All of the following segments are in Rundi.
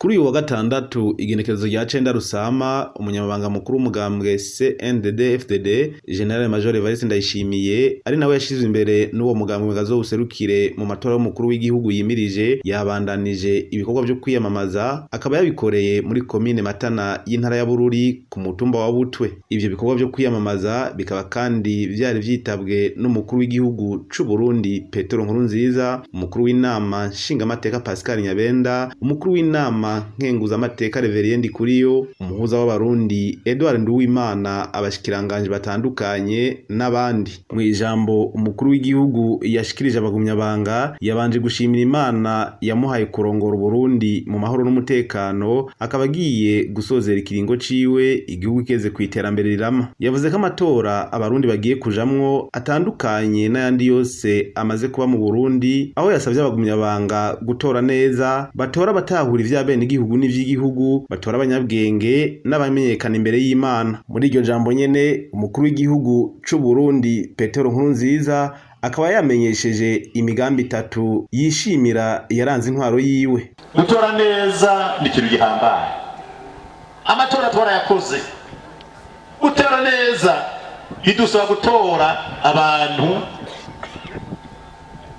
Kuri uyu wa gatandatu, igenekerezo rya 9 Rusama, umunyamabanga mukuru w'umugambwe CNDD-FDD, Général Major Evariste Ndayishimiye, ari nawe yashizwe imbere n'uwo mugambwe ngo azowuserukire mu matora y'umukuru w'igihugu yimirije, yabandanije ibikorwa vyo kwiyamamaza, akaba yabikoreye muri komine Matana y'intara ya Bururi ku mutumba wa Butwe. Ivyo bikorwa vyo kwiyamamaza bikaba kandi vyari vyitabwe n'umukuru w'igihugu c'u Burundi Petero Nkurunziza, umukuru w'inama nshingamateka Pascal Nyabenda, umukuru w'inama nkenguzamateka Reverien Ndikuriyo, umuhuza w'abarundi Edouard Nduwimana, abashikiranganje batandukanye n'abandi. Mu ijambo umukuru w'igihugu yashikirije abagumyabanga, yabanje gushimira Imana yamuhaye kurongora Uburundi mu mahoro n'umutekano, akaba agiye gusozera ikiringo ciwe igihugu kigeze ku iterambere rirama. Yavuze ko amatora abarundi bagiye kujamwo atandukanye n'ayandi yose amaze kuba mu Burundi, aho yasavye abagumyabanga gutora neza, batora abatahura ivya bene igihugu n'ivy'igihugu, batora abanyabwenge n'abamenyekana imbere y'Imana. Muri iryo jambo nyene, umukuru w'igihugu c'u Burundi Petero Nkurunziza akaba yamenyesheje imigambi itatu yishimira yaranze intwaro yiwe. Gutora neza ni ikintu gihambaye. Amatora twarayakoze. Gutora neza bidusaba gutora abantu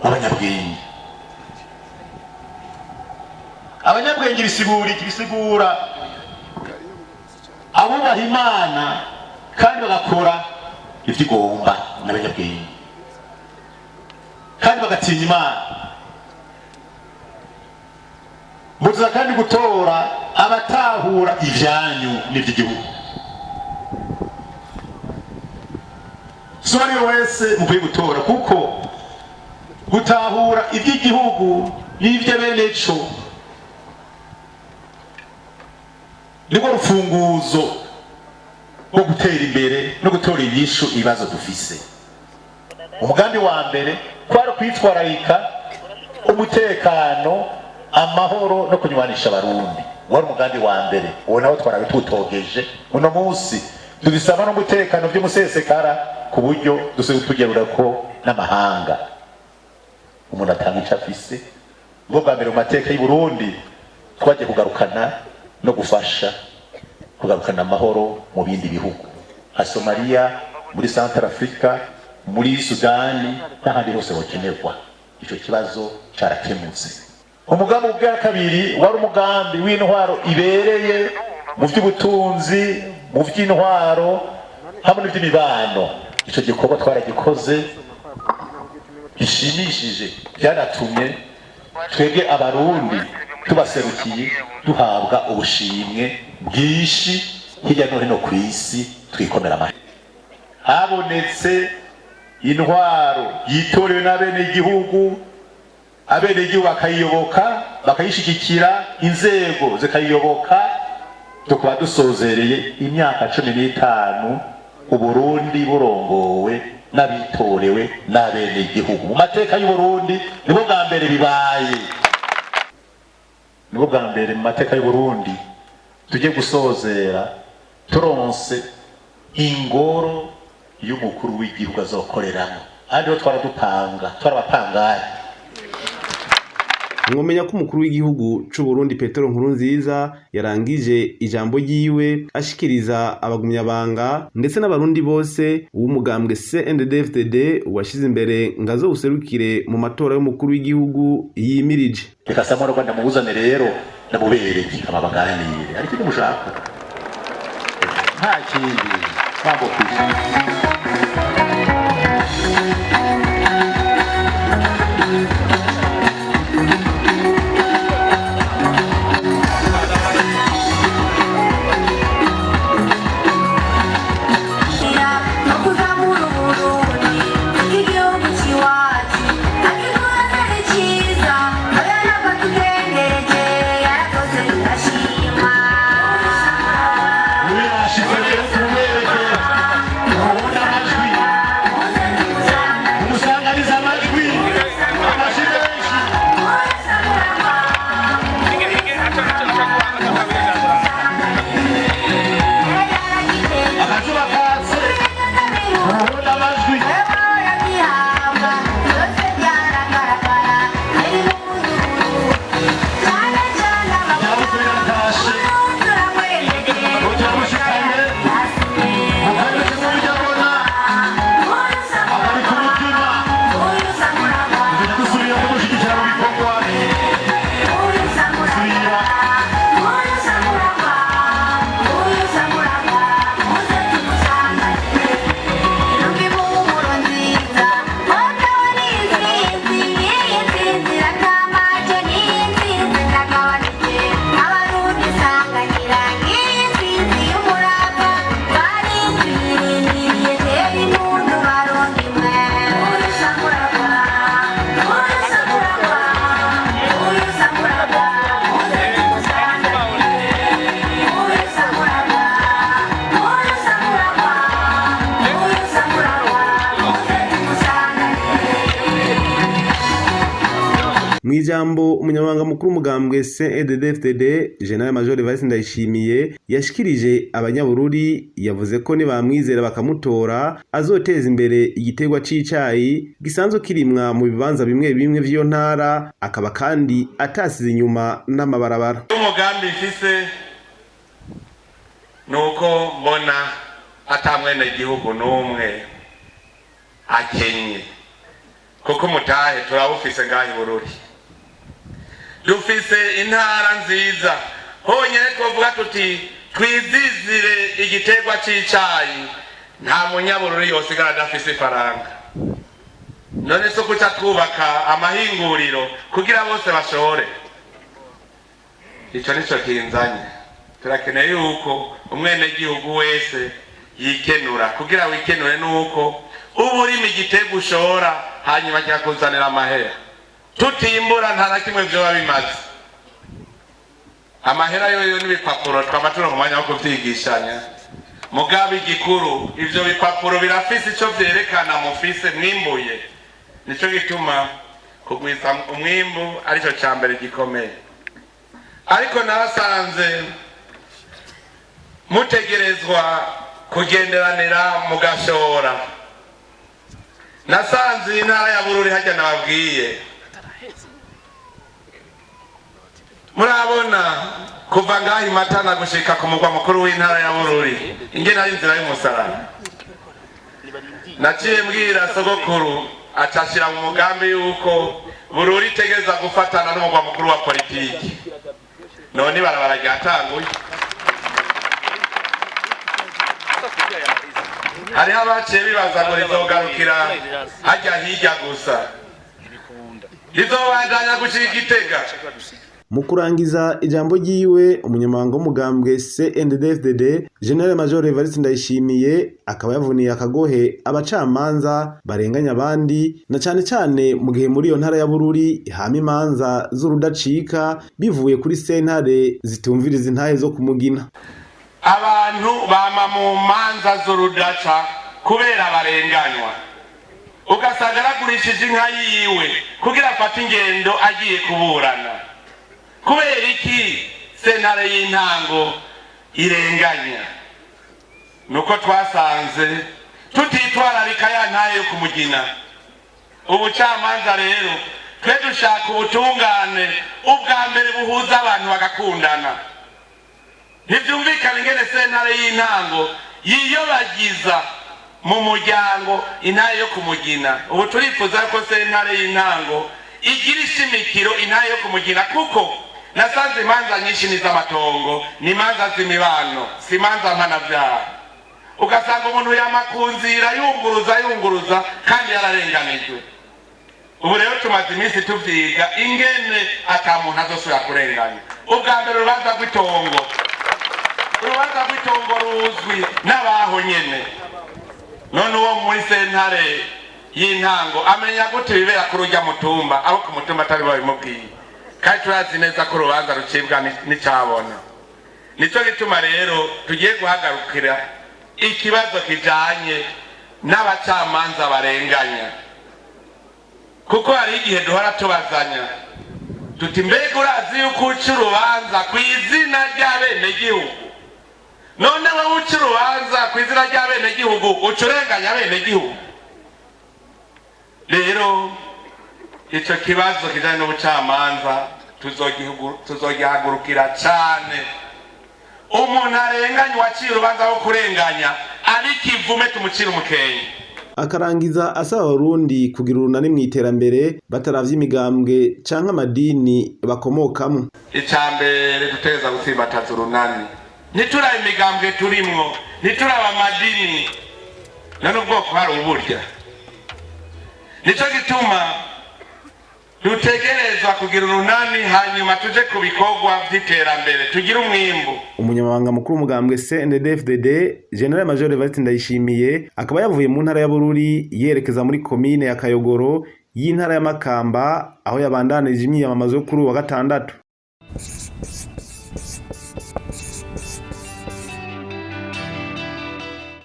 b'abanyabwenge. Abanyabwenge bisigura iki? Bisigura abubaha Imana kandi bagakora ivyo igomba, n'abanyabwenge kandi bagatinya Imana. Mutuza kandi gutora abatahura ivyanyu n'ivy'igihugu. Si uwo ari we wese mukwiye gutora, kuko gutahura ivy'igihugu n'ivy'abeneco nirwo rufunguzo rwo gutera imbere no gutora inyishu ibibazo dufise. Umugambi wa mbere kwari kwitwararika umutekano, amahoro no kunywanisha abarundi. Wari umugambi wa mbere, uwo nawo twarabitutogeje. Uno munsi tubisaba n'umutekano by'umusesekara, ku buryo dusigaye tugerura ko n'amahanga umuntu atanga ico afise. Ubwo bwa mbere mu mateka y'u Burundi twagiye kugarukana no gufasha kugarukana amahoro mu bindi bihugu nka Somalia, muri Central Africa, muri Sudani n'ahandi hose hokenerwa. Ico kibazo carakemutse. Umugambi ubwa kabiri wari umugambi w'intwaro ibereye mu by'ubutunzi, mu by'intwaro hamwe n'iby'imibano. Ico gikorwa twaragikoze gishimishije, byanatumye twebwe abarundi tubaserukiye duhabwa ubushimwe bwinshi hirya no hino ku isi, twikomera amashyi. Habonetse intwaro yitorewe n'abenegihugu, abenegihugu bakayiyoboka, bakayishigikira, inzego zikayiyoboka. Tukaba dusozereye imyaka 15 Uburundi burongowe n'abitorewe n'abenegihugu. Mu mateka y'Uburundi nibwo bwa mbere bibaye, nibwo bwa mbere mu mateka y'Uburundi tujye gusozera turonse ingoro y'umukuru w'igihugu azokoreramo. Ahandi ho twaradupanga, twarabapangaye. Mwomenya ko umukuru w'igihugu c'u Burundi Petero Nkurunziza yarangije ijambo ryiwe ashikiriza abagumyabanga ndetse n'abarundi bose uw'umugambwe CNDD-FDD washize imbere ngo azowuserukire mu matora y'umukuru w'igihugu yimirije. Reka Samuel Rwanda mubuzane rero, ndamubereke ababaganire. Ariko nimushaka nta kindi ntabwo kwishyura. No kuzamura Uburundi, igihugu c'iwacu akigura cyiza, oya ntabwo tugengereje, yarakoze turashima. Mwirashitse rero tumubereke, mubona amajwi. Muze tuza. Mw'ijambo umunyamabanga mukuru w'umugambwe CNDD-FDD General Major Evariste Ndayishimiye yashikirije abanyabururi, yavuze ko nibamwizera bakamutora azoteza imbere igiterwa c'icayi gisanzwe kirimwa mu bibanza bimwe bimwe vy'iyo ntara, akaba kandi atasize inyuma n'amabarabara. Umugambi mfise nuko mbona ata mwenegihugu n'umwe akenye, kuko umutahe turawufise ngaha i Bururi. Dufise intara nziza, honyene twovuga tuti twizizire igiterwa c'icayi, nta munyabururi yosigara adafise ifaranga. None so kuca twubaka amahinguriro kugira bose bashore? Ico nico kinzanye. Turakeneye yuko umwenegihugu wese yikenura. Kugira wikenure nuko uba urima igiterwa ushora, hanyuma kikakuzanira amahera. Tutimbura nta na kimwe vyoba bimaze. Amahera yoyo n'ibipapuro, twama turi mu mwanya wo kuvyigishanya. Mugabo igikuru, ivyo bipapuro birafise ico vyerekana mufise mwimbuye. Nico gituma kugwiza umwimbu arico ca mbere gikomeye. Ariko narasanze mutegerezwa kugenderanira mugashora. Nasanze iyi ntara ya Bururi hajya nababwiye, murabona kuva ngaho Imatana gushika ku mugwa mukuru w'intara ya Bururi ingene ari inzira y'umusaraba. Naciye mbwira sogokuru, acashira mu mugambi yuko Bururi itegeza gufatana n'umugwa mukuru wa politiki. None ibarabara ryatanguye. Hariho abaciye bibaza ngo rizogarukira hajya hirya gusa, rizobandanya gushika Igitega. Mu kurangiza ijambo ryiwe, umunyamabanga w'umugambwe CNDD-FDD General Major Evariste Ndayishimiye akaba yavuniye akagohe abacamanza barenganya abandi, na cane cane mu gihe muri iyo ntara ya Bururi hama imanza z'urudacika bivuye kuri sentare zitumviriza intahe zo kumugina. Abantu bama mu manza z'urudaca kubera barenganywa, ugasanga aragurishije inka yiwe kugira afate ingendo agiye kuburana. Kubera iki sentare y'intango irenganya? Nuko twasanze tutitwararika ya ntahe yo kumugina. Ubucamanza rero, twe dushaka ubutungane ubwa mbere buhuza abantu bagakundana. Ntibyumvikane ingene sentare y'intango yiyobagiza mu muryango intahe yo kumugina. Ubu turifuza ko sentare y'intango igira ishimikiro intahe yo kumugina, kuko nasanze imanza nyinshi ni iz'amatongo, ni imanza z'imibano, si imanza mpanabyaha. Ugasanga umuntu yamakunzira yunguruza yunguruza kandi yararenganijwe. Ubu rero tumaze iminsi tuvyiga ingene ata muntu azosubira kurenganya. Ubwa mbere urubanza rw'itongo, urubanza rw'itongo ruzwi n'abaho nyene. None uwo muri sentare y'intango amenya gute ibibera kuri urya mutumba, abo ku mutumba atari babimubwiye? Kandi turazi neza ko urubanza rucibwa n'icabona. Nico gituma rero tugiye guhagarukira ikibazo kijanye n'abacamanza barenganya, kuko hari igihe duhora tubazanya tuti mbega urazi yuko uca urubanza ku izina ry'abenegihugu? None wowe uca urubanza ku izina ry'abenegihugu uca urenganya abenegihugu? Rero ico kibazo kijanye n'ubucamanza tuzogihagurukira cane. Umuntu arenganya, uwaciye urubanza rwo kurenganya, ariko ivume tumucire umukenke. Akarangiza asaba abarundi kugira urunani mw'iterambere bataravye imigambwe canke amadini bakomokamwo. Icambere, dutegereza gutsimbataza urunani. Ntituraba imigambwe turimwo, ntituraba amadini, none ubwoko hari uburya. Nico gituma dutegerezwa kugira urunani, hanyuma tuje ku bikorwa vy'iterambere, tugire umwimbu. Umunyamabanga mukuru w'umugambwe CNDD-FDD General Major Evariste Ndayishimiye akaba yavuye mu ntara ya Bururi yerekeza muri komine ya Kayogoro y'intara ya Makamba, aho yabandanije imyiyamamazo yo kuri uyu wa gatandatu.